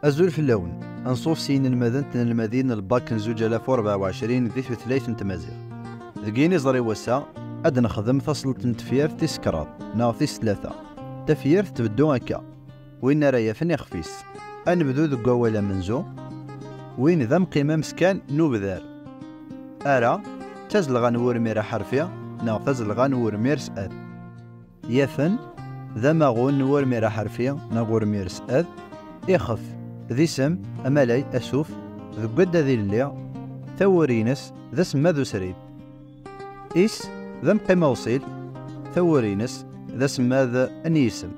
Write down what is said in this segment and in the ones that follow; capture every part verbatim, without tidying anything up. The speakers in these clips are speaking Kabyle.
Azul fell-awen. Anṣuf s yinelmaden d tnelmadin n lbak n zuǧ alaf u rebɛa u ɛecrin di tutlayt n tmaziɣt. Deg yiniẓri n wass-a, ad nexdem tasleḍt n tefyirt tis kraḍ neɣ tis tlata. Tafyirt tbeddu akka: win ara yafen ixef-is. Ad nebdu deg wawal amenzu, win d amqim ameskan n ubdar. Ara, d tazelɣa n wurmir aḥerfi neɣ tazelɣa n wurmir s ad. Yafen, d amaɣun n wurmir aḥerfi neɣ urmir s ad. Ixef, d isem, amalay, asuf, deg waddad ilelli. Tawuri-ines d asemmad usrid. Is, d amqim awṣil. Tawuri-ines d asemmad n yisem.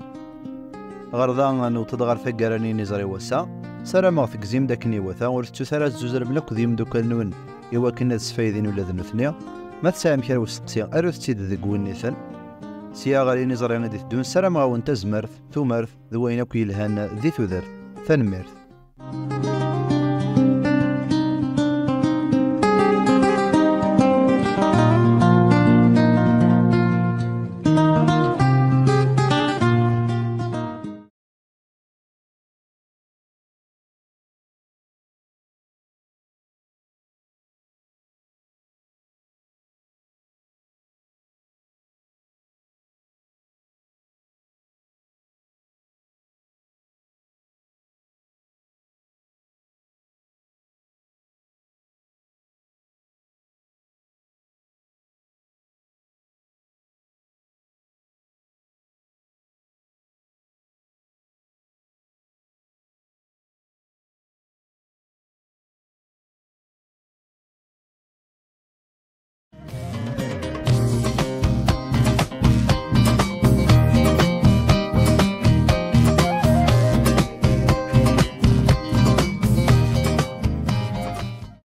Ɣer da, newweḍ-d ɣer taggara n yiniẓri n wass-a. Sarameɣ tegzim-d akken iwata, ur tettut ara ad tzuzrem akk d yimeddukal-nwen i wakken ad sfaydin ula d nutni. Ma tesɛam kra n usteqsi, arut-tt-id deg win-nniḍen. Sya ɣer yiniẓri i d-iteddun, ssarameɣ-awen tazmert, tumert d wayen akk yelhan di tudert. Tanemmirt.